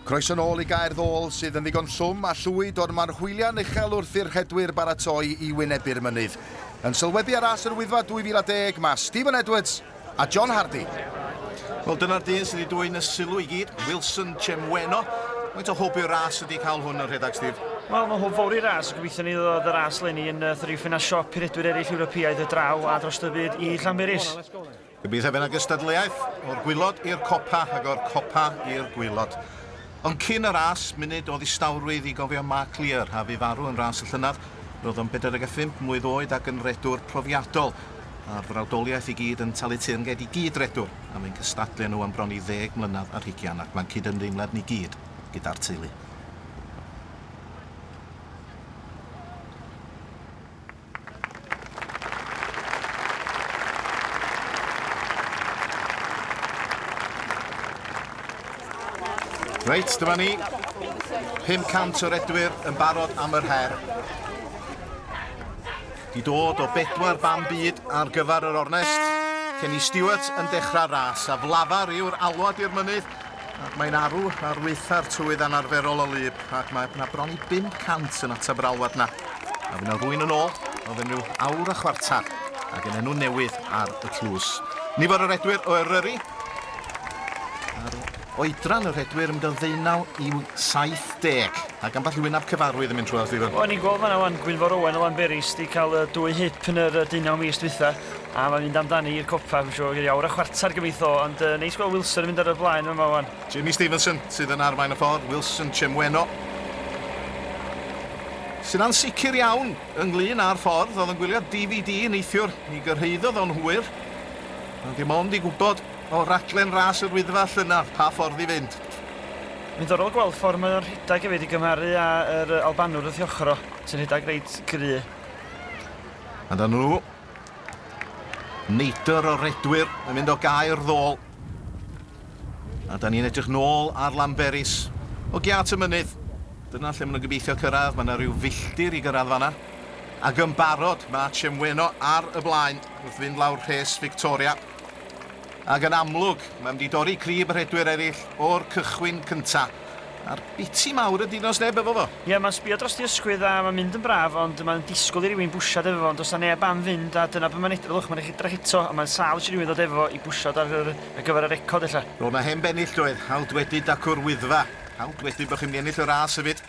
Croeso nôl i Gaer Ddôl sydd yn ddigon llwm a llwyd ond mae'r hwyliau'n uchel wrth i'r rhedwyr baratoi i wynebu'r mynydd. Yn sylwebu ar ras yr Wyddfa 2010 mae Stephen Edwards a John Hardy. Wel dyna'r dyn sydd wedi dwyn y sylw i gyd, Wilson Chemweno. Faint o hwb i'r ras ydi cael hwn yn rhedeg, Steve? Wel, mae'n hwb fawr i'r ras, gobeithio ni ddod y ras leni yn uh, rhyw ffenast siop i redwyr eraill Ewropeaidd y draw a dros y byd i Llanberis. Gobeithio fydd 'na gystadleuaeth o'r gwilod i'r copa ac o'r copa i'r gwilod. Ond cyn y ras, munud o ddistawrwydd i gofio Mark Lear, a fu farw yn ras y llynedd. Roedd o'n 45 mlwydd oed ac yn redwr profiadol, a'r frawdoliaeth i gyd yn talu teyrnged i gyd-redwr a fu'n cystadlu â nhw am bron i ddeg mlynedd ar hugian, ac mae'n cydymdeimlad ni gyd gyda'r teulu. Reit, dyma ni. 500 o redwyr yn barod am yr her. Di dod o bedwar ban byd ar gyfer yr ornest. Kenny Stewart yn dechrau'r ras, a flafar yw'r alwad i'r mynydd. Ac mae'n arw ar waetha'r tywydd anarferol o wlyb, ac mae 'na bron i 500 yn ateb yr alwad 'na. A fydd 'na rwy'n yn ôl o fewn rhyw awr a chwarter, ac yn enw newydd ar y tlws. Nifer o redwyr o Eryri, a'r oedran y rhedwyr yn mynd o ddeunaw i 70, ac ambell i wyneb cyfarwydd yn mynd trwodd, Stephen. O'n i'n gweld fan'na 'wan Gwynfor Owen o Lanberis 'di cael y dwy hip yn yr deunaw mis dwytha. A mae'n mynd amdani i'r copa, fi'n siŵr, i awr a chwarter gobeithio, ond uh, neis gweld Wilson yn mynd ar y blaen yma wan. Jamie Stevenson sydd yn arwain y ffordd, Wilson Chemweno. Sy'n ansicr iawn ynglyn â'r ffordd, oedd yn gwylio DVD neithiwr, mi gyrhaeddodd o'n hwyr. Ond dim ond i gwybod o raglen ras yr Wyddfa llynedd pa ffordd i fynd. Mae'n ddiddorol gweld ffordd mae o'n rhedeg hefyd i gymharu â'r Albanwr wrth ei ochr o, sy'n rhedeg reit gry. A dyna nhw. Neidr o redwyr yn mynd o Gaer Ddôl. A da ni'n edrych nôl ar Lanberis. O giât y mynydd. Dyna lle maen nhw'n gobeithio cyrraedd. Mae yna rhyw filltir i gyrraedd fanna. Ac yn barod, mae Chemweno ar y blaen wrth fynd lawr rhes Victoria. Ac yn amlwg, mae'n mynd i dorri crib y rhedwyr eraill o'r cychwyn cynta. A'r biti mawr ydi does neb efo fo. Ie, mae'n sbio drost ei ysgwydd a mae'n mynd yn braf, ond mae'n disgwyl i rywun bwsiad efo fo, ond does 'na neb am fynd, a dyna be mae'n edrych, lwch, mae'n edrych eto, a mae'n sâl eisiau rhywun ddod efo fo i bwsiad ar, yr, ar gyfer y record ella. Roedd 'na hen bennill doedd, hawdd dwedyd dacw'r Wyddfa. Hawdd dwedyd bod chi'n mynd i ennill y ras hefyd.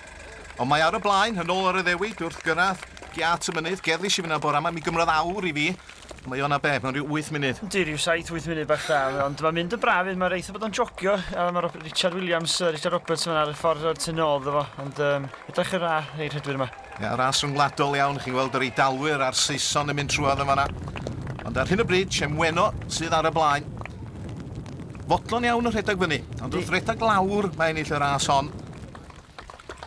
Ond mae ar y blaen, yn ôl ar y ddewid, wrth gyrraedd giât y mynydd. Gerddish i fyna bore 'ma, mi gymrodd awr i fi. Mae o'n be, mewn rhyw 8 munud. Yndi, rhyw 7-8 munud bach da, ond mae'n mynd yn braf mae'n reit o bod o'n jogio, a mae Richard Williams, Richard Roberts yma ar y ffordd o'r tu nôl iddo fo, ond um, edrych yn dda i'r rhedwyr yma. Ia, ras rhyngwladol iawn, chi'n gweld yr Eidalwyr a'r Saeson yn mynd trwodd yn fanna. Ond ar hyn o bryd, Chemweno sydd ar y blaen. Fodlon iawn yn rhedeg fyny, ond wrth redeg lawr mae ennill y ras hon.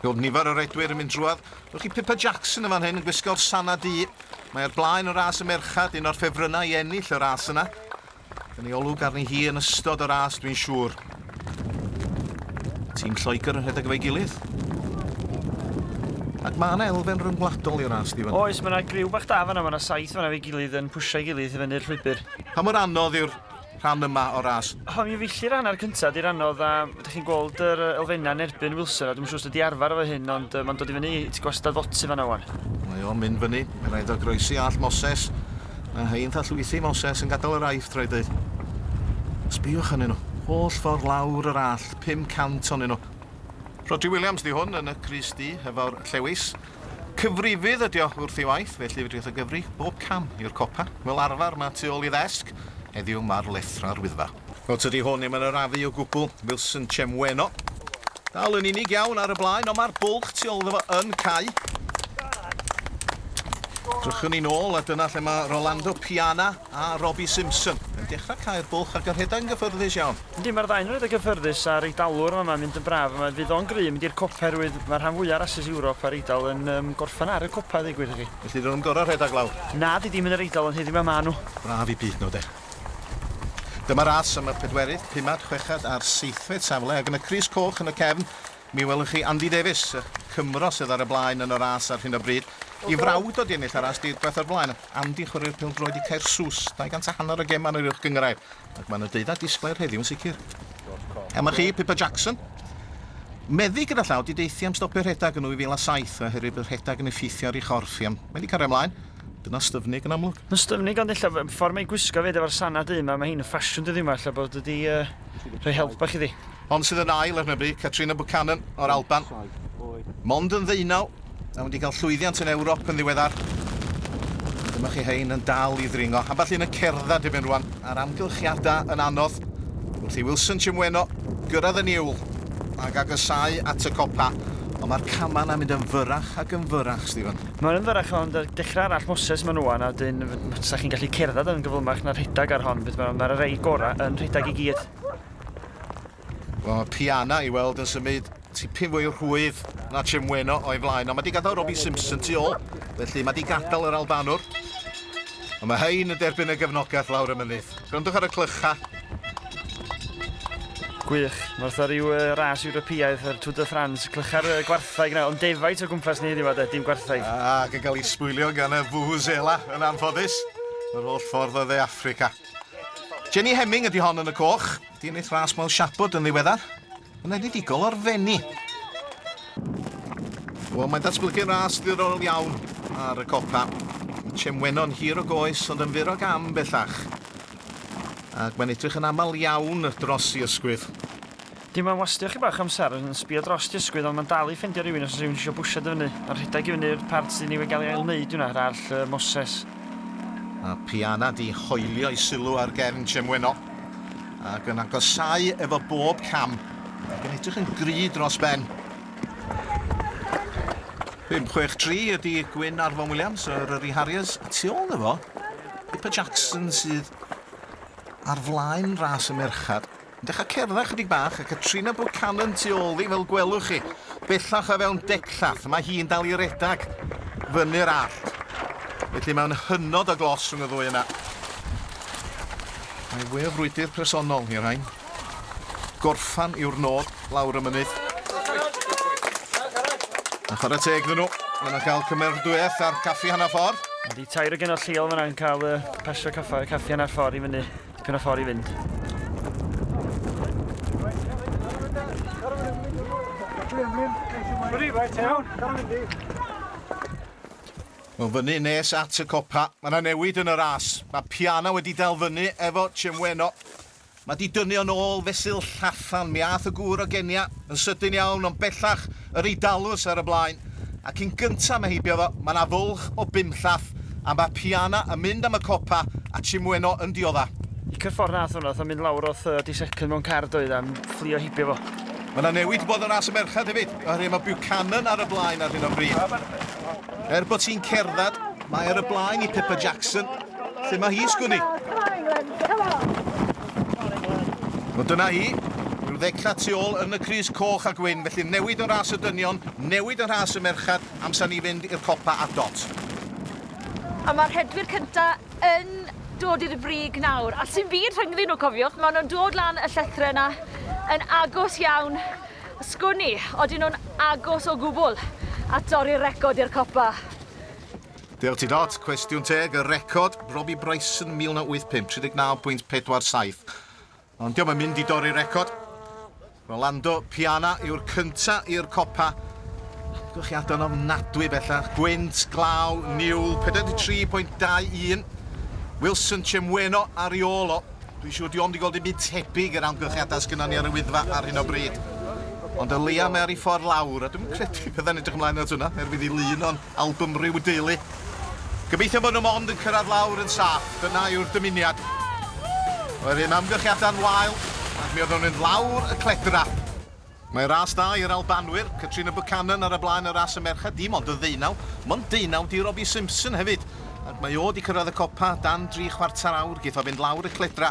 Gweld nifer o redwyr yn mynd drwodd. Gwelwch chi Pippa Jackson yn fan hyn yn gwisgo'r sana du. Mae ar blaen y ras y merchad, un o'r ffefrynnau i ennill y ras yna. Yn ei olwg arni hi yn ystod y ras, dwi'n siŵr. Tîm Lloegr yn rhedeg efo'i gilydd. Ac mae yna elfen ryngwladol i'r ras, Stephen. Oes, mae yna griw bach da fanna, mae yna saith fanna efo'i gilydd yn pwsio'i gilydd i fyny'r llwybr. Pa mor anodd yw'r rhan yma o'r ras? O, mi filltir hanner cynta di'r anodd a ydych chi'n gweld yr elfennau yn erbyn Wilson a dwi'm yn siŵr os ydi arfer efo hyn ond uh, mae'n dod i fyny i gwastad foti fanna wan. Mae o'n mynd fyny, mae rhaid o groesi all Moses. Mae hein tha llwythi Moses yn gadael yr aifft rhaid dweud. Sbïwch arnyn nhw, holl ffordd lawr yr allt, 500 onyn nhw. Rhodri Williams di hwn yn y crys du hefo'r llewis. Cyfrifydd ydi o wrth ei waith, felly fedrith o gyfri bob cam i'r copa. Fel arfer mae tu ôl i ddesg, heddiw mae'r lethra'r Wyddfa. Wel tydi hwn ddim yn arafu o gwbl, Wilson Chemweno. Dal yn unig iawn ar y blaen, ond mae'r bwlch tu ôl iddo fo yn cau. Drychwn ni'n ôl a dyna lle mae Rolando Piana a Robbie Simpson yn dechrau cau'r bwlch ac yn rhedeg yn gyffyrddus iawn. Yndi, mae'r ddau yn rhedeg gyffyrddus a'r Eidalwr yma mae'n mynd yn braf. Mae fydd o'n gry' mynd i'r copa oherwydd mae rhan fwya' rasys Ewrop a'r Eidal yn um, gorffen ar y copa ddeud gwir i chi. Felly dyn nhw'n gorau rhedeg lawr? Na, di dim yn yr Eidal ond heddiw 'ma maen nhw. Braf i byd nhw de. Dyma ras am y pedwerydd, pumed, chweched a'r seithfed safle ac yn y crys coch yn y cefn Mi welwch chi Andy Davies, y Cymro sydd ar y blaen yn y ras ar hyn o bryd. I frawd o 'di ennill y ras deirgwaith o'r blaen. Andy chwaraewr pêl-droed i Caersws, 200 a hanner o gemau yn yr Uwch Gynghrair, ac mae 'na deuddag disglair heddiw yn sicr. A ma chi, Pippa Jackson. Meddyg gyda llaw 'di deuthi am stopio rhedag yn 2007 oherwydd bod rhedag yn effeithio ar ei chorff hi, ond mae 'di cario ymlaen. Dyna styfnig yn amlwg. Mae'n styfnig ond ella ffordd mae'n gwisgo 'fyd efo'r sana du 'ma, mae hi'n ffasiwn dyddiau 'ma, ella bod wedi uh, rhoi help bach iddi. Hon sydd yn ail ar hyn o bryd, Katrina Buchanan o'r Alban. Mond yn ddeunaw, a wedi cael llwyddiant yn Ewrop yn ddiweddar. Dyma chi hein yn dal i ddringo. Ambell un yn cerdded erbyn rwan, a'r amgylchiadau yn anodd. Wrth i Wilson Chimweno gyrraedd y niwl ac agosáu at y copa, ond mae'r camau yna'n mynd yn fyrrach ac yn fyrrach, Stephen. Mae'n yn fyrrach, ond y dechrau arall Moses maen nhw wan, a dyn, sa chi'n gallu cerdded yn gyflymach na rhedeg ar hon, beth mae'r ma rei gorau yn rhedeg i gyd. Wel, mae Piana i weld yn symud tipyn fwy rhwydd na Chimweno o'i flaen, ond mae 'di gadael Robbie Simpson tu ôl, felly mae 'di gadael yr Albanwr. Ond mae hein yn derbyn y gefnogaeth lawr y mynydd. Gwrandwch ar y clychau. Gwych. Mae fatha rhyw uh, ras Ewropeaidd, yr Tour de France, clychau'r uh, gwartheg yna, ond defaid o gwmpas ni heddiw 'ma de, dim gwartheg. Ac yn cael ei sbwylio gan y Vuvuzela yn anffodus, yr holl ffordd o Dde Affrica. Jenny Hemming ydy hon yn y coch. Di ennill ras Moel Siabod yn ddiweddar. Yn enedigol o'r Fenni. Wel, mae'n datblygu'n ras ddiddorol iawn ar y copa. Chemweno'n hir o goes, ond yn fyr o gam bellach. Ac mae'n edrych yn aml iawn dros i ysgwydd. Dim mae'n wastio chi bach amser yn sbio dros i ysgwydd, ond mae'n dal i ffendio rhywun os oes rhywun eisiau bwsiad i fyny. A rhedeg i fyny'r part sydd newydd gael ei ail-wneud hwnna, yr arll uh, Moses. A Piana di hoelio ei sylw ar gefn Chemweno. Ac yn agosáu efo bob cam. Ac yn edrych yn gry dros ben. 5-6-3 ydy Gwyn Arfon Williams o'r Eryri Harriers. A tu ôl iddo fo, Pippa Jackson sydd ar flaen ras y merched. Yn dechrau cerdded chydig bach, a Katrina Buchanan tu ôl iddi, fel gwelwch chi. Bellach o fewn decllath, mae hi'n dal i redag fyny'r allt. Felly mae'n hynod o glos rhwng y ddwy yna. Mae fwy o frwydr personol i'r rhain. Gorffan yw'r nod lawr y mynydd. A chwarae teg iddyn nhw, maen nhw'n cael cymeradwyaeth ar caffi hanner ffordd. Ydy tair o genod lleol fan'na yn cael uh, pasio caffa, caffi hanner ffordd i fyny. Dipyn o ffordd i fynd. Wel, fyny nes at y copa. Mae yna newid yn y ras. Mae Piana wedi dal fyny efo Chimweno. Mae 'di dynnu o'n ôl fesul llathan. Mi ath y gŵr o Genia yn sydyn iawn, ond bellach yr Eidalwrs ar y blaen. Ac yn gyntaf mae heibio fo, mae 'na fwlch o bum llath, a mae Piana yn mynd am y copa, a Chimweno yn diodda. Licio'r ffordd nath hwnna, nath o mynd lawr o 30 second mewn car doedd a fflio heibio fo. Mae 'na newid 'di bod yn ras y merched hefyd, oherwydd mae Buchanan ar y blaen ar hyn o bryd. Er bod hi'n cerdded, mae ar y blaen i Pippa Jackson. Lle mae hi, sgwn i? Wel, dyna hi. Rhyw ddechrau tu ôl yn y crys coch a gwyn, felly newid yn ras y dynion, newid yn rhas y merched, amser ni fynd i'r copa a dot. A mae'r rhedwyr cynta yn dod i'r brig nawr, a sy'n byd rhyngddyn nhw, cofiwch, maen nhw'n dod lan y llethrau yna yn agos iawn. Sgwn i, odyn nhw'n agos o gwbl at dorri'r record i'r copa. Diolch ti Dot. Cwestiwn teg, y record, Robbie Bryson 1985, 39.47. Ond diolch yn mynd i dorri'r record. Rolando Piana yw'r cynta i'r copa. Amgylchiadau'n ofnadwy bellach. Gwynt, glaw, niwl, 43.21. Wilson Chemweno ar ei ôl o. Dwi'n siŵr di o'm 'di gweld dim byd tebyg i'r amgylchiadau sgynnon ni ar y Wyddfa ar hyn o bryd. Ond o leia mae ar ei ffordd lawr, a dwi'm yn credu bydda'n edrych ymlaen at hwnna, er fydd i lun o'n album Rhyw Deulu. Gobeithio bod nhw mond yn cyrraedd lawr yn saff, dyna yw'r dymuniad. Roedd un amgylchiadau'n wael, ac mi oedden nhw'n mynd lawr y cledra. Mae ras dda i'r Albanwyr, Katrina Buchanan ar y blaen yn ras y merched, dim ond yn ddeunaw, mond deunaw 'di Robbie Simpson hefyd, ac mae o 'di cyrraedd y copa dan dri chwarter awr, geith o fynd lawr y cledra.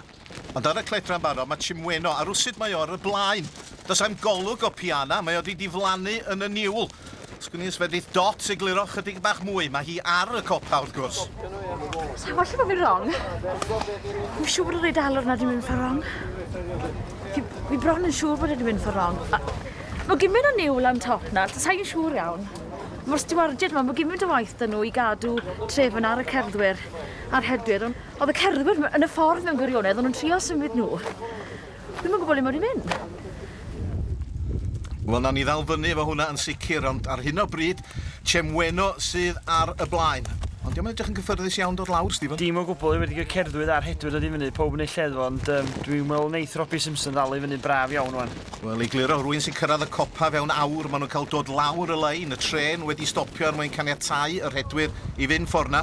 Ond ar y cledra yn barod mae Chimweno, a rwsut mae o ar y blaen. Does 'am golwg o Piana, mae o 'di diflannu yn y niwl. Sgwn i os fedrith Dot egluro chydig bach mwy, mae hi ar y copa wrth gwrs. Sa falle bod fi'n wrong. Fi'n siŵr bod yr Eidalwr 'na 'di mynd ffor wrong. Fi, fi bron yn siŵr bod e 'di mynd ffor wrong. A, mae gymaint o niwl am top 'na, sa i'n siŵr iawn. Mae'r stiwardiaid 'ma, mae gymaint o waith 'da nhw i gadw trefn ar y cerddwyr a'r hedwyr, ond oedd y cerddwyr yn y ffordd mewn gwirionedd, o'n nhw'n trio symud nhw. Dwi'm yn gwybod le mae wedi mynd. Wel, nawn ni ddal fyny efo hwnna yn sicr, ond ar hyn o bryd, Chemweno sydd ar y blaen. Ond dio'm yn edrych yn gyffyrddus iawn dod lawr, Stephen. Dim o gwbl, wedi cael cerddwyr a'r rhedwyr dod i fyny, pawb yn ei lleddf, ond um, dwi'n meddwl neith Robbie Simpson ddal i fyny'n braf iawn wan. Wel, i gliro, rwy'n sy'n cyrraedd y copa fewn awr, maen nhw'n cael dod lawr y lein, y trên wedi stopio er mwyn caniatáu y rhedwyr i fynd ffordd 'na.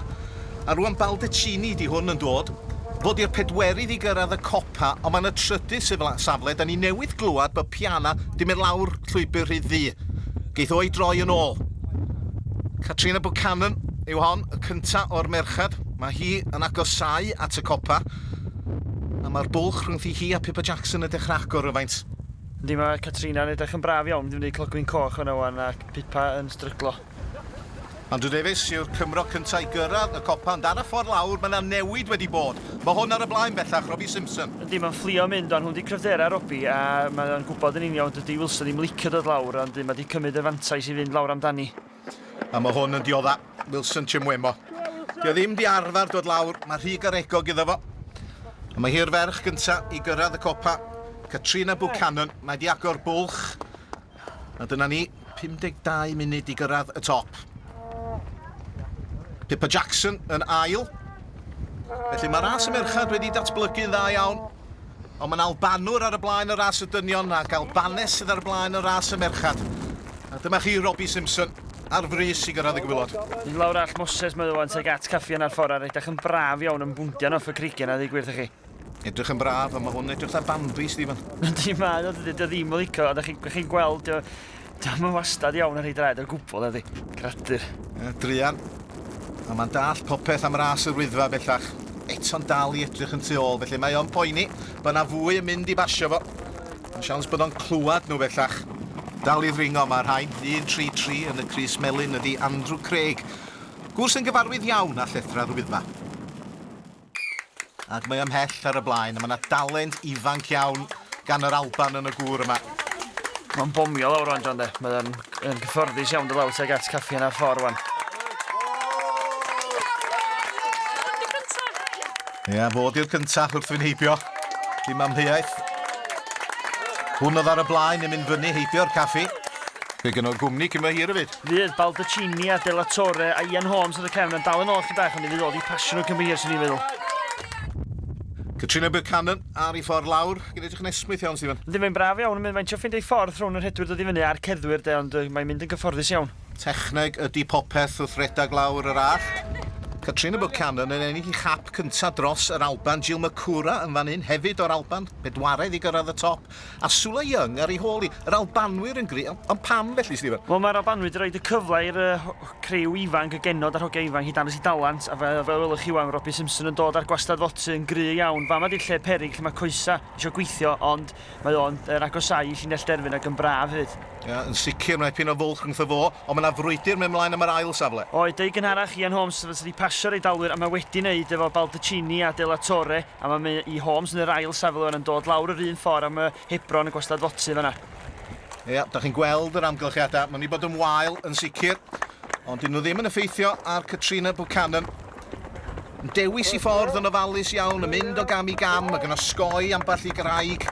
A rwan Baldacchini 'di hwn yn dod. Fo 'di'r pedwerydd i gyrraedd y copa, ond mae'n y trydydd safle. Da ni newydd glywed bod Piana 'di mynd lawr llwybr rhy ddu. Geith o ei droi yn ôl. Katrina Buchanan yw hon, y cynta o'r merched. Mae hi yn agosáu at y copa. A mae'r bwlch rhwngthi hi a Pippa Jackson yn dechrau agor rywfaint. Yndi, mae Katrina yn edrych yn braf iawn. Mynd i wneud clogwyn coch fan'na 'wan a Pippa yn stryglo. Andrew Davies yw'r Cymro cyntaf i gyrraedd y copa, ond ar y ffordd lawr mae 'na newid wedi bod. Mae hwn ar y blaen bellach, Robbie Simpson. Yndi, mae'n fflio mynd, ond hwn 'di cryfderau Robbie, a mae o'n gwybod yn union dydy Wilson ddim licio dod lawr, ond mae 'di cymryd y fantais i fynd lawr amdani. A mae hwn yn diodda', Wilson Chimwemo. Dio ddim 'di arfer dod lawr, mae rhy garegog iddo fo. A mae hi'r ferch gynta' i gyrraedd y copa, Katrina Buchanan. Mae 'di agor bwlch. A dyna ni, 52 munud i gyrraedd y top. Pippa Jackson yn ail. Felly mae ras y merched wedi datblygu'n dda iawn. Ond mae'n Albanwr ar y blaen y ras y dynion ac Albanes sydd ar y blaen y ras y merched. A dyma chi Robbie Simpson ar frys i gyrraedd y gwylod. Mynd lawr allt Moses mae o wan tuag at caffi yna'r ffordd a'r edrych yn braf iawn yn bwndian off y creigiau 'na ddeu gwir 'tha chi. Edrych yn braf, a mae hwn yn edrych fatha Bambi, Stephen. Yndi, mae o, dydy, dio ddim yn licio, a da chi'n chi gweld, dio, dio yn wastad iawn ar ei draed o gwbl, ydy. Gradur. Ie, druan. A mae'n dall popeth am ras yr Wyddfa bellach. Eto'n dal i edrych yn tu ôl, felly mae o'n poeni bod yna fwy yn mynd i basio fo. Mae'n siawns bod o'n clywed nhw bellach. Dal i ddringo mae'r rhain. 1-3-3 yn y crys melyn ydy Andrew Craig. Gŵr sy'n gyfarwydd iawn â llethrau'r Wyddfa. Ac mae ymhell ar y blaen, a mae yna dalent ifanc iawn gan yr Alban yn y gŵr yma. Mae'n bomio lawr rwan, John, de. Mae'n yn gyfforddus iawn dy lawr tuag at caffi yna'r ffordd rwan. Ia, fo di'r cyntaf wrth fynd heibio. Dim amheuaeth. Hwn oedd ar y blaen yn mynd fyny heibio'r caffi. Fe gynno gwmni cyn bo hir hefyd. Fydd Baldacchini a De La Torre a Ian Holmes ar y cefn yn dal yn ôl chydig bach ond mi fydd o 'di pasio nhw cyn bo hir swn i'n feddwl. Katrina Buchanan ar ei ffordd lawr, ac yn edrych yn esmwyth iawn, Stephen. Yndi, mae'n braf iawn, mae'n faint o ffeindio ei ffordd rhwng y rhedwyr dod i fyny a'r cerddwyr de, ond mae'n mynd yn gyfforddus iawn. Techneg ydi popeth wrth redag lawr yr allt. Katrina Buchanan yn ennill ei chap cyntaf dros yr Alban, Jill McCura yn fan hyn hefyd o'r Alban, bedwaredd i gyrraedd y top. A Sula Young ar ei hôl hi. Yr Albanwyr yn gry', ond pam felly, Stephen? Wel, mae'r Albanwyr 'di roid y cyfle i'r criw ifanc, y genod a'r hogia ifanc i dangos eu dalent, a fel, fel welwch chi 'wan, Robbie Simpson yn dod ar gwastad foty yn gry' iawn. Fama 'di'r lle peryg lle mae coesa isio gweithio, ond mae o'n yn agosáu i llinell derfyn ac yn braf hefyd. Ie, yn sicr, mae 'pyn o fwlch rhyngtho fo, ond mae 'na frwydr mynd mlaen am yr ail safle. Oedd, deud gynharach, Ian Holmes fysa 'di pasio'r Eidalwyr, a mae wedi neud efo Baldacchini a De La Torre. A mae my i Holmes yn yr ail safle wan yn dod lawr yr un ffordd am y Hebron y gwastad foty fanna. Ia, da chi'n gweld yr amgylchiadau. Maen nhw wedi bod yn wael yn sicr, ond dyn nhw ddim yn effeithio ar Katrina Buchanan. Yn dewis i ffordd yn ofalus iawn, yn mynd o gam i gam ac yn osgoi ambell i graig.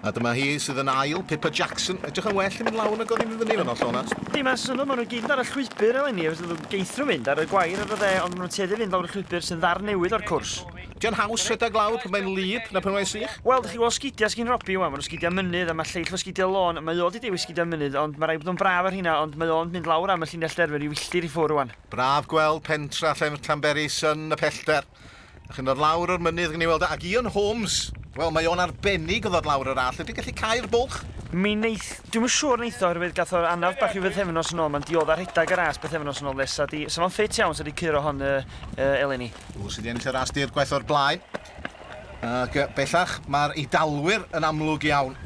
A dyma hi sydd yn ail, Pippa Jackson. Edrych yn well yn mynd lawr nag oedd hi'n mynd fyny fan hollol onast. Yndi, mae'n swnio, maen nhw gyd ar y llwybr eleni, geithio nhw fynd ar y gwair ar y dde, ond maen nhw'n tueddu fynd lawr y llwybr sy'n ddarn newydd o'r cwrs. Dio'n haws rhedeg lawr pan mae'n wlyb na pan mae'n sych? Wel, dych chi'n gweld sgidiau sgin Robbie wan, maen nhw'n sgidiau mynydd a mae lleill o sgidiau lôn, a mae o 'di dewis sgidiau mynydd, ond mae rhaid bod o'n braf ar rheina, ond mae o'n mynd lawr am y llinell derfyn ryw filltir i ffwr wan. Braf gweld pentra Llanberis yn y pellter. A chi'n dod lawr o'r mynydd, gawn ni weld o. Ac Ian Holmes, wel, mae o'n arbennig o ddod lawr yr allt. Ydy'n gallu cau'r bwlch? Mi wneith... Dwi'm yn siŵr wneith o, oherwydd gath o'r anaf bach rhyw fythefnos yn ôl. Mae'n diodda rhedeg y ras bythefnos yn ôl de. Sa di... Sa fo'n ffit iawn, sa di curo hon yy, yy, eleni. Gŵr sydd 'di ennill y ras deirgwaith o'r blaen. Ac bellach, mae'r Eidalwyr yn amlwg iawn.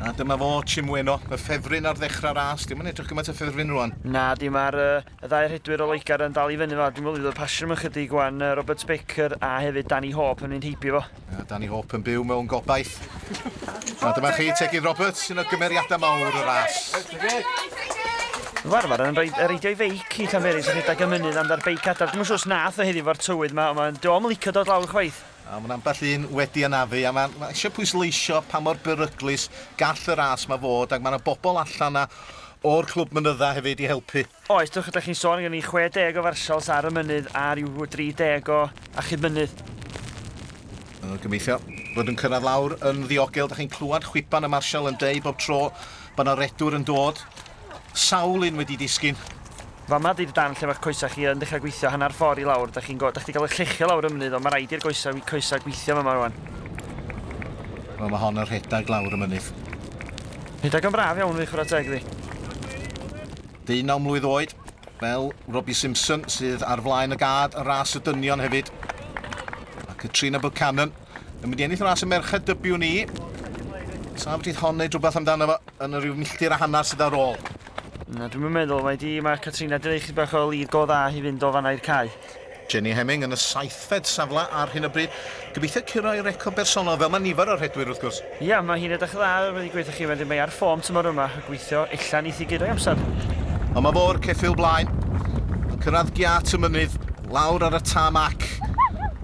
A dyma fo, Chimweno, y ffefryn ar ddechrau'r ras. Dio'm yn edrych gymaint o ffefryn rwan. Na, di, mae'r yy, Y ddau rhedwyr o Loegr yn dal i fyny fo. Dwi'n meddwl fydd y pasio nhw ychydig wan, Robert Baker a hefyd Danny Hope yn mynd heibio fo. Ia, Danny Hope yn byw mewn gobaith. A dyma chi, Tegid Roberts, un o gymeriadau mawr y ras. Fel arfer yn rhoi reidio i feic i Llanberis a rhedeg y mynydd am dda'r beic adar. Dwi'm yn siŵr os nath o heddiw fo'r tywydd 'ma, ond mae'n dio'm yn licio dod lawr chwaith. A mae'n ambell un wedi anafu, a mae ma eisiau pwysleisio pa mor beryglus gall y ras ma fod, ac mae yna bobl allan na o'r clwb mynydda hefyd i helpu. Oes, dwch, ydych chi'n sôn, gen i 60 o farsials ar y mynydd a rhyw 30 o achub mynydd. Gobeithio bod yn cyrraedd lawr yn ddiogel. Da chi'n clywed chwiban y marsial yn deud bob tro bod yna redwr yn dod. Sawl un wedi disgyn. Fama 'di'r darn lle mae'ch coesau chi yn dechrau gweithio hanner ffordd i lawr. Da chi'n go, da chdi gael eich llechio lawr y mynydd, ond mae rhaid i'r goesau, coesau gweithio fama rwan. Wel, mae hon yn rhedeg lawr y mynydd. Rhedeg yn braf iawn fi, chwarae teg iddi. 19 mlwydd oed, fel Robbie Simpson sydd ar flaen y gad y ras y dynion hefyd. A Katrina Buchanan yn mynd i ennill y ras y merched dybiwn i. Sa fedrith hon neud rhywbeth amdano fo yn y rhyw milltir a hanner sydd ar ôl. Na, dwi'm yn meddwl. Mae di, mae Katrina di rhoi chydig bach o lead go dda i fynd o fanna i'r cae. Jenny Hemming yn y saithfed safle ar hyn o bryd. Gobeithio curo ei record bersonol, fel mae nifer o'r rhedwyr wrth gwrs. Ia, mae hi'n edrych yn dda, wedi gweithio chi, wedyn mae ar ffôm tymor yma, a gweithio ella neith hi guro ei amser. Ond mae fo'r ceffyl blaen, yn cyrraedd giât y mynydd, lawr ar y tarmac.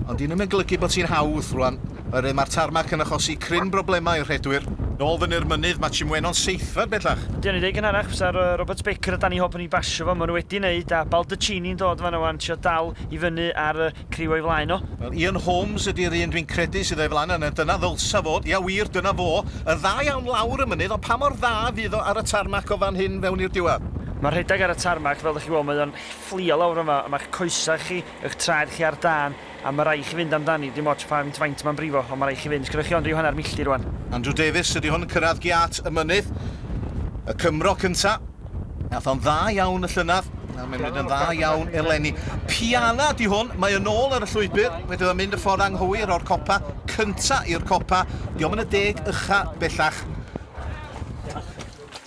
Ond 'di hynny'm yn golygu bod hi'n hawdd rwan, oherwydd mae'r tarmac yn achosi cryn broblemau i'r rhedwyr. Nôl fyny'r mynydd, mae Chimweno'n seithfed bellach. Ydy, o'n i'n deud gynharach, fysa'r Robert Baker a Danny Hope yn ei basio fo, maen nhw wedi wneud, a Baldacchini'n dod fan'na wan, trio dal i fyny ar y criw o'i flaen o. Wel, Ian Holmes ydy'r un dwi'n credu sydd o'i flaen o, neu dyna ddylsa fod, ia wir, dyna fo. Yn dda iawn lawr y mynydd, ond pa mor dda fydd o ar y tarmac o fan hyn fewn i'r diwedd? Mae rhedeg ar y tarmac, fel dych chi'n gweld, mae o'n fflio lawr yma, a mae'ch coesau chi, eich traed chi ar dân, A ma rai chi fynd amdani, dim ots pa faint ma'n brifo, ond ma rai chi fynd. Sgynnoch chi ond ryw hanner milltir rwan. Andrew Davies ydy hwn yn cyrraedd giât y mynydd. Y Cymro cynta. Nath o'n dda iawn y llynedd, a mae'n mynd yn dda iawn eleni. Piana ydy hwn, mae yn ôl ar y llwybr, wedi iddo mynd y ffordd anghywir o'r copa, cynta i'r copa. Dio'm yn y deg ucha bellach.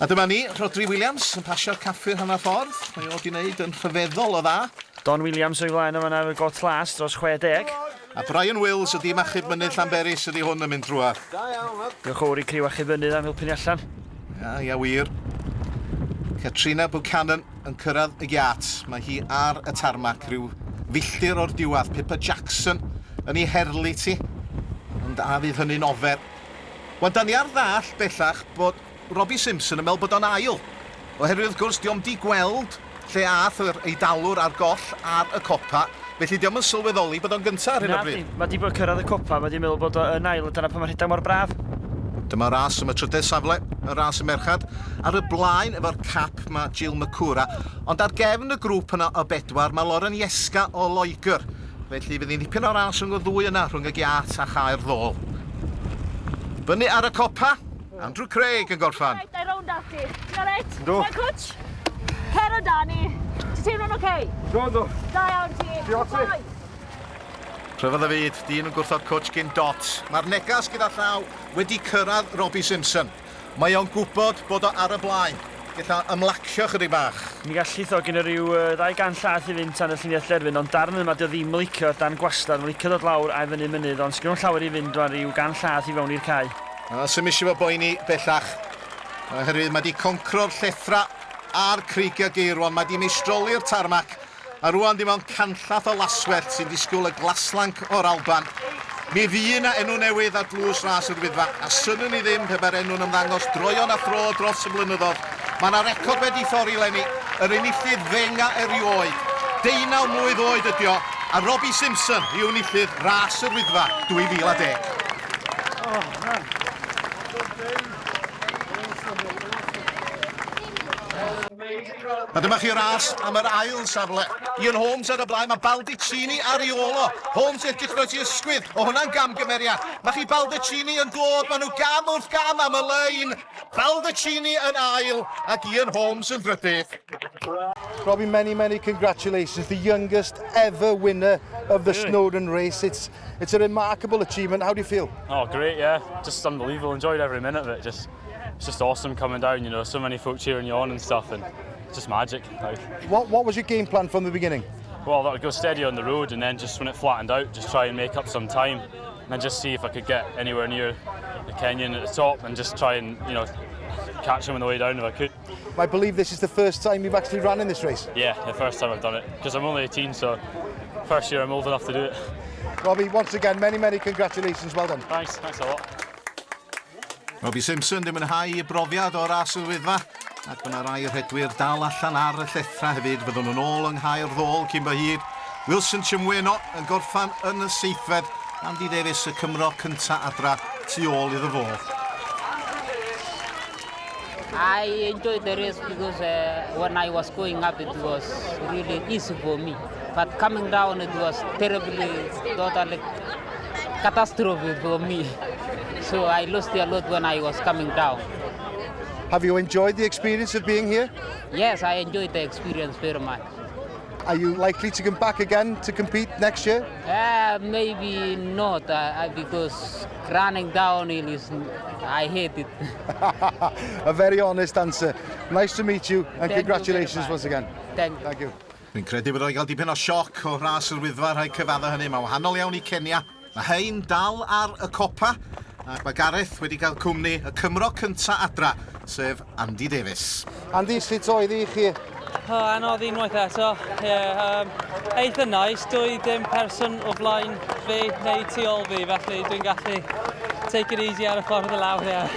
A dyma ni, Rhodri Williams yn pasio'r caffi'r hanner ffordd. Mae o wedi wneud yn rhyfeddol o dda. Don Williams o'i flaen yn fan'na efo got las dros 60. A Brian Wills y dîm achub mynydd Llanberis ydy hwn yn mynd drwadd. Diolch yn fawr i criw achub mynydd am helpu ni allan. Ia, ia wir. Katrina Buchanan yn cyrraedd y giât. Mae hi ar y tarmac rhyw filltir o'r diwedd. Pippa Jackson yn ei herlid hi. Ond a fydd hynny'n ofer? Wel, da ni ar ddall bellach bod Robbie Simpson yn meddwl bod o'n ail, oherwydd wrth gwrs dio'm di gweld lle ath yr Eidalwr ar goll ar y copa, felly dio'm yn sylweddoli bod o'n gynta ar hyn o bryd. Nadi, mae di bod cyrraedd y copa, mae di meddwl bod o yn ail a dyna pam mae'n rhedeg mor braf. Dyma ras am y trydedd safle, y ras y merched. Ar y blaen efo'r cap mae Jill McCura, ond ar gefn y grŵp yna o bedwar mae Lauren Jeska o Loegr. Felly fydd hi'n ddipyn o ras rhwng y ddwy yna, rhwng y giât a Chaer Ddôl. Fyny ar y copa, Andrew Craig yn gorffan. Reit, na i rownd ati. Ti'n alright? Yndw. Rhaid cwtsh? Cer o Dani. Ti'n teimlo'n oce? Do, do. Da iawn ti. Diolch ti. Rhyfedd y fyd, dyn yn gwrthod cwtsh gyn dot. Mae'r negas gyda llaw wedi cyrraedd Robbie Simpson. Mae o'n gwybod bod o ar y blaen. Gella ymlacio chydig bach. Mi gallith o gynno ryw 200 llath i fynd tan y lluniaeth derfyn, ond darn yma dio ddim yn licio, darn gwastad, mae'n licio dod lawr a i fyny mynydd, ond sgynno llawer i fynd rwan, ryw gan llath i fewn i'r cae. A sy'm isio fo boeni bellach, oherwydd mae di concro'r llethra a'r creigiau geirwon, mae di meistroli'r tarmac, A rŵan dim ond canllath o laswellt sy'n disgwyl y glaslanc o'r Alban. Mi fu 'na enw newydd ar dlws Ras yr Wyddfa, a synnwn i ddim pe bai'r enw'n ymddangos droeon a thro dros y blynyddodd. Mae 'na record wedi thorri 'leni, yr enillydd fenga erioed. Deunaw mlwydd oed ydi o, a Robbie Simpson yw enillydd Ras yr Wyddfa 2010. A dyma chi ras am yr ail safle. Ian Holmes ar y blaen, mae Baldicini ar ei ôl o. Holmes edrych dros ei ysgwydd, o hwnna'n gamgymeriad. Mae chi Baldacchini yn dod, maen nhw gam wrth gam am y lein. Baldacchini yn ail ac Ian Holmes yn drydydd. Robbie, many, many congratulations. The youngest ever winner of the Snowdon race. It's, it's a remarkable achievement. How do you feel? Oh, great, yeah. Just unbelievable. Enjoyed every minute of it. Just it's just awesome coming down, you know, so many folk cheering you on and stuff, and it's just magic. Like, what, what was your game plan from the beginning? Well, I thought I'd go steady on the road and then just when it flattened out, just try and make up some time and then just see if I could get anywhere near the Kenyan at the top and just try and, you know, catch him on the way down if I could. I believe this is the first time you've actually run in this race. Yeah, the first time I've done it, because I'm only 18, so First year I'm old enough to do it. Robbie, once again, many, many congratulations. Well done. Thanks, thanks a lot. Robbie Simpson ddim yn hau i brofiad o'r ras yr Wyddfa, ac mae yna rai rhedwyr dal allan ar y llethrau hefyd. Fyddwn nhw'n ôl yng Nghaer Ddôl cyn bo hir. Wilson Chimweno yn gorffan yn y seithfed. Andy Davies y Cymro cynta adra tu ôl iddo fo. I enjoyed the race because when I was going up it was really easy for me. But coming down it was terribly, totally catastrophe for me. So I lost a lot when I was coming down. Have you enjoyed the experience of being here? Yes, I enjoyed the experience very much. Are you likely to come back again to compete next year? Maybe not, because running downhill is, I hate it. A very honest answer. Nice to meet you and Thank you very congratulations much. once again. Thank you. Thank you. Dwi'n credu bod o'n cael dipyn o sioc o ras yr Wyddfa, rhaid cyfadda hynny. Mae'n wahanol iawn i Kenya. Mae hein dal ar y copa, ac mae Gareth wedi cael cwmni y Cymro cynta adra, sef Andy Davies. Andy, sut oedd i chi? O, anodd unwaith eto. Yeah, eitha nice. Dwi dim person o flaen fi neu tu ôl fi, felly dwi'n gallu take it easy ar y ffordd y lawr, yeah.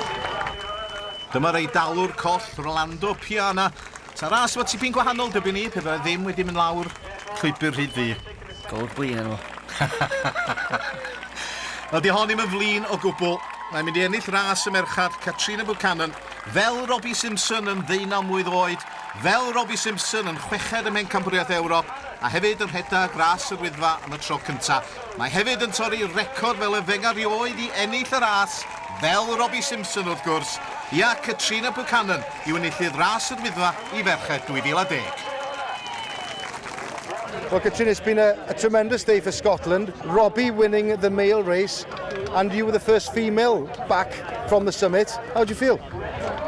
Dyma'r Eidalwr coll Rolando Piana. Sa ras efo tipyn gwahanol dybyn ni, pe bydde ddim wedi mynd lawr llwybr rhy ddu. Golwg blin arno fo. Wel, di hon ddim yn flin o gwbl. Mae'n mynd i ennill ras y merchad Katrina Buchanan, fel Robbie Simpson yn 19 mlwydd oed, fel Robbie Simpson yn chweched ym Mhencampwriaeth Ewrop, a hefyd yn rhedeg ras yr Wyddfa am y tro cyntaf. Mae hefyd yn torri record fel y fenga rioed i ennill y ras, fel Robbie Simpson wrth gwrs. Ia, Katrina Buchanan yw enillydd ras yr Wyddfa i ferched 2010. Well, Katrina, it's been a tremendous day for Scotland. Robbie winning the male race, and you were the first female back from the summit. How do you feel?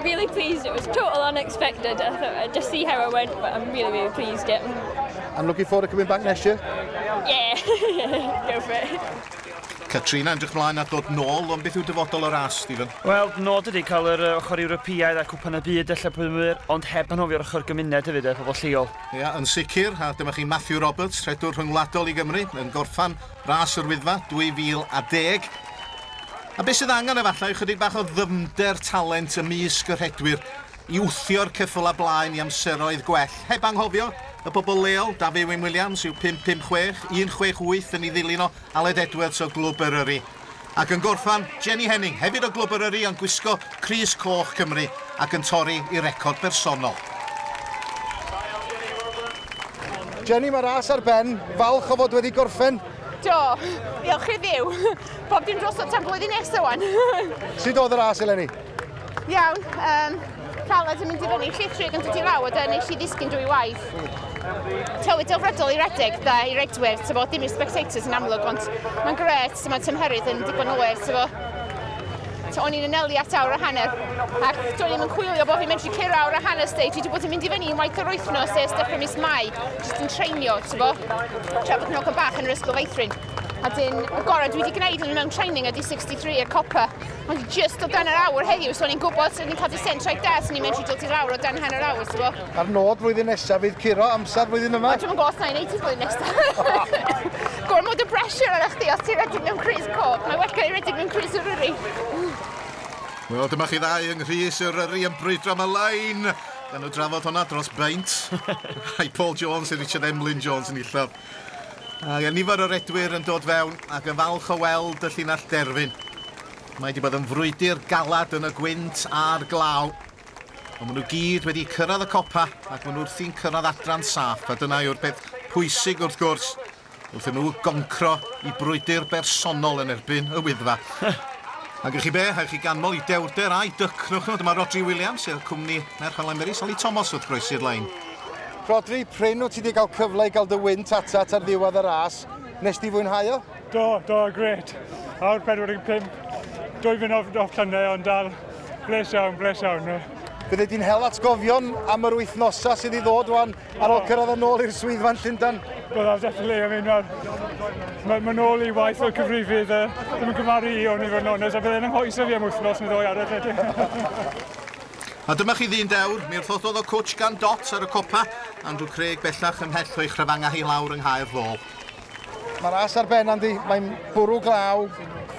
Really pleased. It was total unexpected. I thought I'd just see how I went, but I'm really, really pleased. Yeah. And looking forward to coming back next year? Yeah, go for it. Katrina yn edrych mlaen at ddod nôl, ond beth yw dyfodol y ras, Stephen? Wel, nod ydy cael yr ochr Ewropeaidd a Cwpan y Byd ella pwy, ond heb anghofio'r ochr gymuned hefyd, pobl lleol. Ia, yn sicr, a dyma chi Matthew Roberts, rhedwr rhyngwladol i Gymru, yn gorffan ras yr Wyddfa 2010. A beth sydd angen efallai, ychydig bach o ddyfnder talent ymysg y rhedwyr i wthio'r ceffylau blaen i amseroedd gwell. Heb anghofio, y bobl leol, Dafydd Wyn Williams yw 556, 168 yn ei ddilyn o Aled Edwards o Glwb Eryri. Ac yn gorffan, Jenny Henning, hefyd o Glwb Eryri, yn gwisgo crys coch Cymru ac yn torri i record bersonol. Jenny, mae ras ar ben, falch o fod wedi gorffen. Do, diolch i Dduw. Bob dim drosodd tan blwyddyn nesaf wan. Sut oedd y ras eleni? Iawn, caled yn mynd i fyny, llithrig yn dod i lawr, a nes i ddisgyn dwy waith. Tywydd delfrydol i redeg, da, i redwyr, bo, dim i'r spectators yn amlwg, ond mae'n gret, mae'n tymherydd yn digon oer, bo. O'n i'n anelu at awr a hanner, ac do'n i'm yn chwilio bod fi'n medru curo awr a hanner stage. Dwi wedi bod yn mynd i fyny unwaith yr wythnos ers dechrau mis Mai, jyst yn treinio, bo, tra bod nhw'n bach yn yr ysgol feithrin. A dyn, y gorau dwi wedi gwneud yn mewn training ydy 63 i'r copa. Ond just o dan yr awr heddiw, so o'n i'n gwybod o'n i'n cael descent reit da, so o'n i'n medru dod i lawr o dan hanner awr, bo. A'r nod flwyddyn nesaf fydd curo amser flwyddyn yma? O, dwi'm yn gwybod os na i wneud hi flwyddyn nesaf. Gormod o pressure ar chdi os ti'n redeg mewn crys coch. Mae well gael ei redeg mewn crys Eryri. Wel, dyma chi ddau yng nghrys Eryri yn brwydro am y lein. Gan nhw drafod hwnna dros beint. Ai Paul Jones i Richard Emlyn Jones yn illodd. Ac nifer o redwyr yn dod fewn ac yn falch o weld y llinell derfyn. Mae wedi bod yn frwydr galad yn y gwynt a'r glaw. Ond maen nhw gyd wedi cyrraedd y copa ac maen nhw wrthi'n cyrraedd adran saff. A dyna yw'r peth pwysig wrth gwrs, wrth nhw goncro i brwydr bersonol yn erbyn y Wyddfa. Ac i chi be, rhaid chi ganmol i dewrder a'i dycnwch nhw. Dyma Rodri Williams, sef cwmni merch Lembery, Sally Thomas wrth groesi'r lein. Rodri, prin wyt ti wedi cael cyfle i gael dy wynt atat ar ddiwedd y ras. Nes di fwynhau o? Do, do, gret. Awr 45, 2 funud off llynedd, ond dal bles iawn, bles iawn. Bydde di'n hel atgofion am yr wythnosau sydd i ddod wan ar ôl cyrraedd yn ôl i'r swyddfa'n Llundain? Byddaf, definitely. I mean, ma nôl i waith fel cyfrifydd, ddim yn gymaru i o'n i fod yn onest, a byddai'n anghoesio fi am wythnos neu ddwy arall wedyn. A dyma chi ddyn dewr, mi wrthododd o cwtch gan dot ar y copa. Andrew Craig bellach ymhell o'i chrafangau hi lawr yng Nghaer Ddôl. Mae ras ar ben, Andy. Mae'n bwrw glaw.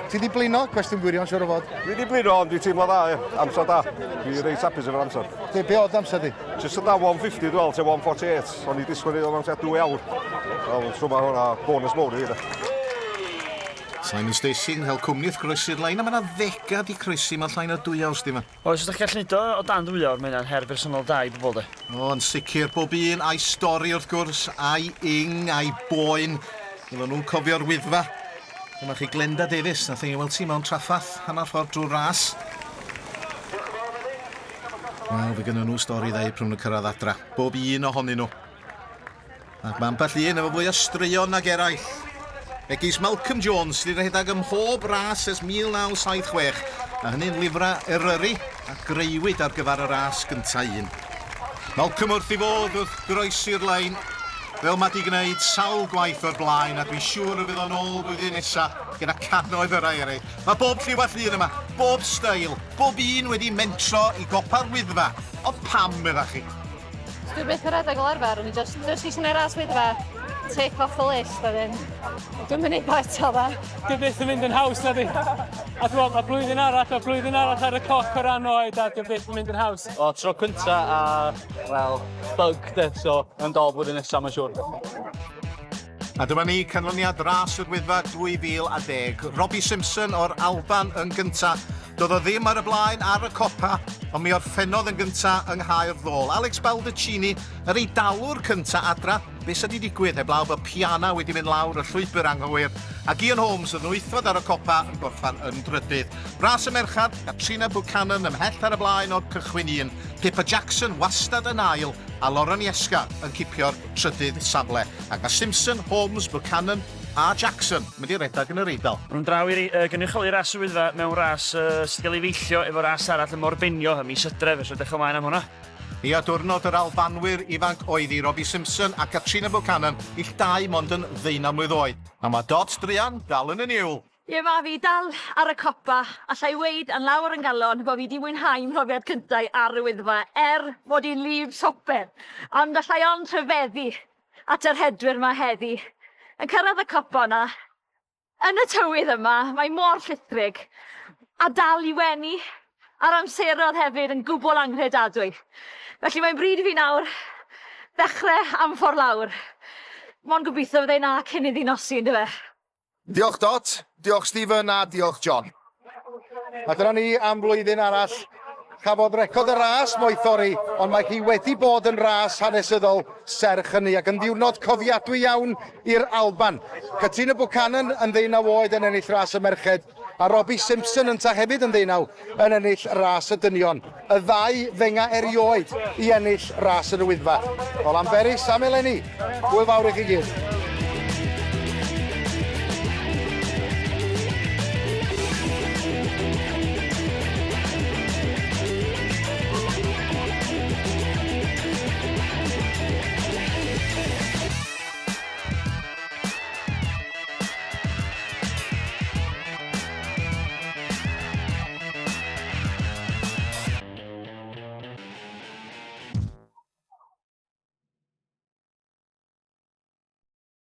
Ti di blino? Cwestiwn gwirion, siwr o fod. Dwi di blino, ond dwi'n teimlo dda, ie. Amser da. Dwi reit hapus efo'r amser. Be, be oedd amser di? Jyst yn da 150, dwi'n meddwl, tua 148. O'n i disgwyl iddo mewn tua 2 awr. So, so mae hwnna bonus mawr i fi, de. Simon Stacey yn cael cwmni wrth groesi'r lein, a mae yna ddegau di croesi mewn llai na 2 awr, Stephen. Oes, os ydych chi'n gallu neud o o dan 2 awr, mae hynna'n her bersonol da i bobl, de. O, yn sicr, bob un a'i stori wrth gwrs, a'i ing, a'i boen. Fydden nhw'n cofio'r Wyddfa. Dyma chi Glenda Davies, nath ei weld ti mewn traffath hanner ffordd drwy'r ras. Wel, fe gynnon nhw stori ddeud pryd nhw'n cyrraedd adra. Bob un ohonyn nhw. Ac mae ambell un efo fwy o straeon nag eraill. Megis Malcolm Jones sydd wedi rhedeg ym mhob ras ers 1976, a hynny'n lifra Eryri a greuwyd ar gyfer y ras gyntaf un. Malcolm wrth ei fodd wrth groesi'r lein, fel mae 'di gwneud sawl gwaith o'r blaen, a dwi'n siŵr y fydd o'n ôl blwyddyn nesa gyda cannoedd o rai eraill. Mae bob lliw a llun yma, bob steil, bob un wedi mentro i gopa'r Wyddfa, ond pam, meddach chi? Dwi byth yn rhedeg fel arfer, o'n i just, just eisiau gwneud ras Wyddfa, tick off the list, a then dwi'n mynd i o eto dda. Dwi byth yn mynd yn haws na di. A dwi'n meddwl, mae blwyddyn arall, mae blwyddyn arall ar y cloc o ran oed, a dwi'n byth yn mynd yn haws. O, tro cynta a, wel, bug de, so yn dol blwyddyn nesaf, mae'n siŵr. A dyma ni, canlyniad ras yr Wyddfa 2010. Robbie Simpson o'r Alban yn gynta. Doedd o ddim ar y blaen ar y copa, ond mi orffennodd yn gynta yng Nghaer Ddôl. Alex Baldacchini, yr Eidalwr cynta adra. Be sa di digwydd heblaw bod Piana wedi mynd lawr y llwybr anghywir, ac Ian Holmes yn wythfed ar y copa yn gorffan yn drydydd. Ras y merchad, Katrina Buchanan ymhell ar y blaen o'r cychwyn un, Pippa Jackson wastad yn ail, a Lauren Jeska yn cipio'r trydydd safle. Ac mae Simpson, Holmes, Buchanan a Jackson mynd i redag yn yr Eidal. Maen nhw'n draw i gynrychioli ras y Wyddfa mewn ras sydd wedi cael ei feillio efo ras arall ym Morbenio ym mis Hydref, felly edrych ymlaen am hwnna. Ia, diwrnod yr Albanwyr ifanc oedd i Robbie Simpson a Katrina Buchanan, ill dau mond yn ddeunaw mlwydd oed. A mae Dot druan dal yn y niwl. Ie, ma' fi dal ar y copa. Alla i weud yn lawr yn galon bo' fi 'di mwynhau mhrofiad cynta i ar y Wyddfa, er mod i'n lif sopen. Ond alla i ond rhyfeddu at y rhedwyr 'ma heddi. Yn cyrraedd y copa 'na, yn y tywydd yma, mae mor llithrig, a dal i wenu, a'r amserodd hefyd yn gwbl anghredadwy. Felly mae'n bryd i fi nawr ddechre am ffordd lawr. Mond gobeithio fydda i 'na cyn iddi nosi, yndyfe? Diolch Dot, diolch Stephen a diolch John. A dyna ni am flwyddyn arall. Cafodd record y ras mo'i thorri, ond mae hi wedi bod yn ras hanesyddol serch hynny ac yn ddiwrnod cofiadwy iawn i'r Alban. Katrina Buchanan yn ddeunaw oed yn ennill ras y merched a Robbie Simpson ynta hefyd yn ddeunaw yn ennill ras y dynion. Y ddau fenga erioed i ennill ras yr Wyddfa. O Lanberis am eleni. Hwyl fawr i chi gyd.